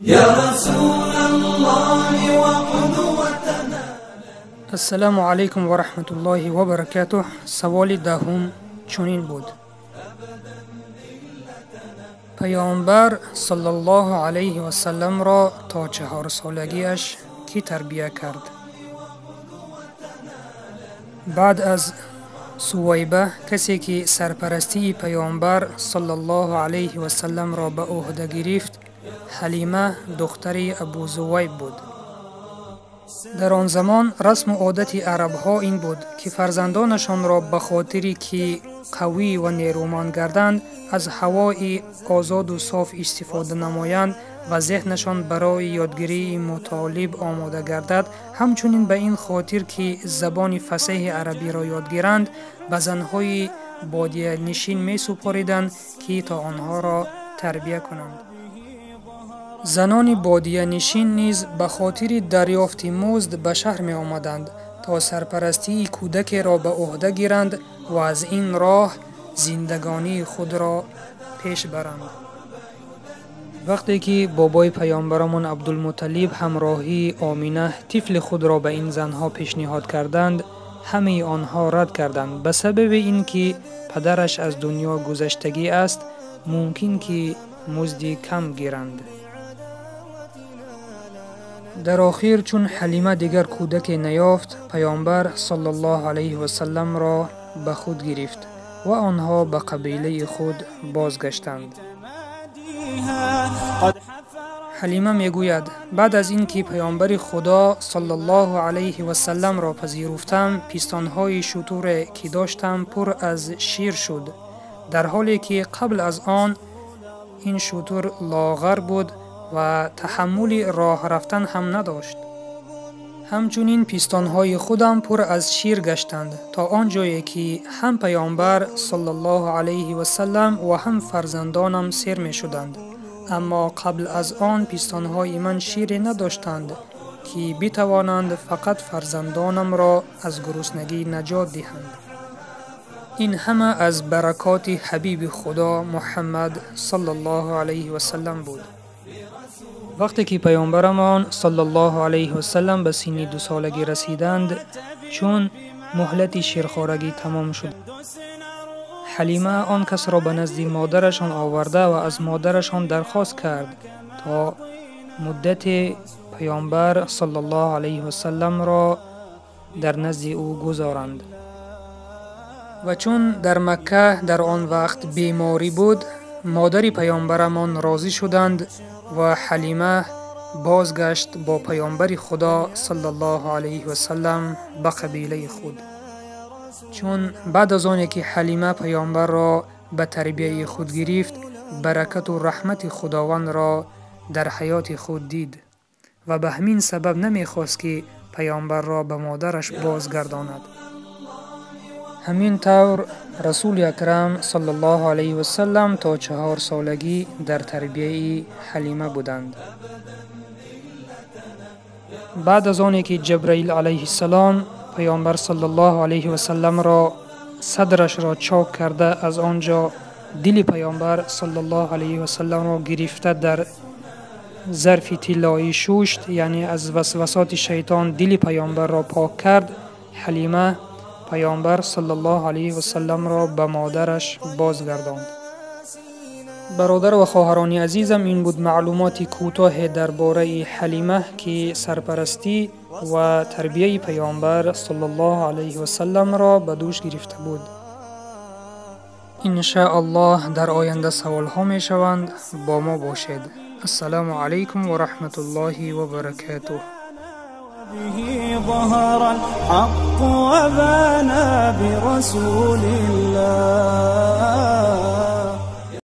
يا رسول الله وقدوتنا. Ассалому алайкум ва раҳматуллоҳи ва баракатуҳ. Саволи даҳум чунин буд: Паёмбар саллаллоҳу алайҳи васалламро то 4 солагиаш кӣ тарбия кард? Баъд аз Сувайба касе ки сарпарастии паёмбар саллаллоҳу алайҳи васалламро ба ӯҳда гирифт, Ҳалима духтари Абузувайб буд. Дар он замон расму одати арабҳо ин буд, ки фарзандонашонро ба хотире ки қавӣ ва нерӯманд гарданд, аз ҳавои озоду соф истифода намоянд ва зеҳнашон барои ёдгирии мутолиб омода гардад, ҳамчунин ба ин хотир ки забони фасеҳи арабиро ёд гиранд, ба занҳои бодиянишин месупориданд, ки то онҳоро тарбия кунанд. Занони бодиянишин низ ба хотири дарёфти музд ба шаҳр меомаданд, то сарпарастии кӯдакеро ба ӯҳда гиранд ва аз ин роҳ зиндагонии худро пеш баранд. Вақте ки бобои паёмбарамон Абдулмуталлиб ҳамроҳии Омина тифли худро ба ин занҳо пешниҳод карданд, ҳамаи онҳо рад карданд, ба сабаби ин ки падараш аз дунё гузаштагӣ аст, мумкин ки музди кам гиранд. Дар охир, чун Ҳалима дигар кӯдаке наёфт, паёмбар саллаллоҳу алайҳи васалламро ба худ гирифт ва онҳо ба қабилаи худ бозгаштанд. Ҳалима мегӯяд: баъд аз ин ки паёмбари Худо саллаллоҳу алайҳи васалламро пазируфтам, пистонҳои шутуре ки доштам пур аз шир шуд, дар ҳоле ки қабл аз он ин шутур лоғар буд ва таҳаммули роҳ рафтан ҳам надошт. Ҳамчунин пистонҳои худам пур аз шир гаштанд, то он ҷое ки ҳам паёмбар саллаллоҳу алайҳи васаллам ва ҳам фарзандонам сер мешуданд. Аммо қабл аз он пистонҳои ман шире надоштанд, ки битавонанд фақат фарзандонамро аз гуруснагӣ наҷот диҳанд. Ин ҳама аз баракоти ҳабиби Худо Муҳаммад саллаллоҳу алайҳи васаллам буд. Вақте ки паёмбарамон саллаллоҳу алайҳи васаллам ба синни 2 солагӣ расиданд, чун муҳлати ширхорагӣ тамом шуд, Ҳалима он касро ба назди модарашон оварда ва аз модарашон дархост кард, то муддате паёмбар саллаллоҳу алайҳи васалламро дар назди ӯ гузоранд. Ва чун дар Макка дар он вақт беморӣ буд, модари паёмбарамон розӣ шуданд ва Ҳалима бозгашт бо паёмбари Худо саллаллоҳу алайҳи васаллам ба қабилаи худ. Чун баъд аз оне ки Ҳалима паёмбарро ба тарбияи худ гирифт, баракату раҳмати Худовандро дар ҳаёти худ дид ва ба ҳамин сабаб намехост, ки паёмбарро ба модараш бозгардонад. Ҳамин тавр расули акрам саллаллоҳу алайҳи васаллам то 4 солагӣ дар тарбияи Ҳалима буданд. Баъд аз оне ки Ҷабраил алайҳиссалом паёмбар саллаллоҳу алайҳи васалламро садрашро чок карда, аз он ҷо дили паёмбар саллаллоҳу алайҳи васалламро гирифта, дар зарфи тиллоӣ шушт, яъне аз васвасоти шайтон дили паёмбарро пок кард, Ҳалима паёмбар саллаллоҳу алайҳи васалламро ба модараш бозгардонд. Бародар ва хоҳарони азизам, ин буд маълумоти кӯтоҳе дар бораи Ҳалима, ки сарпарастӣ ва тарбияи паёмбар саллаллоҳу алайҳи васалламро ба дӯш гирифта буд. Иншааллоҳ, дар оянда саволҳо мешаванд, бо мо бошед. Ассалому алайкум ва раҳматуллоҳи ва баракатуҳ. به ظهر الحق وبانا برسول الله.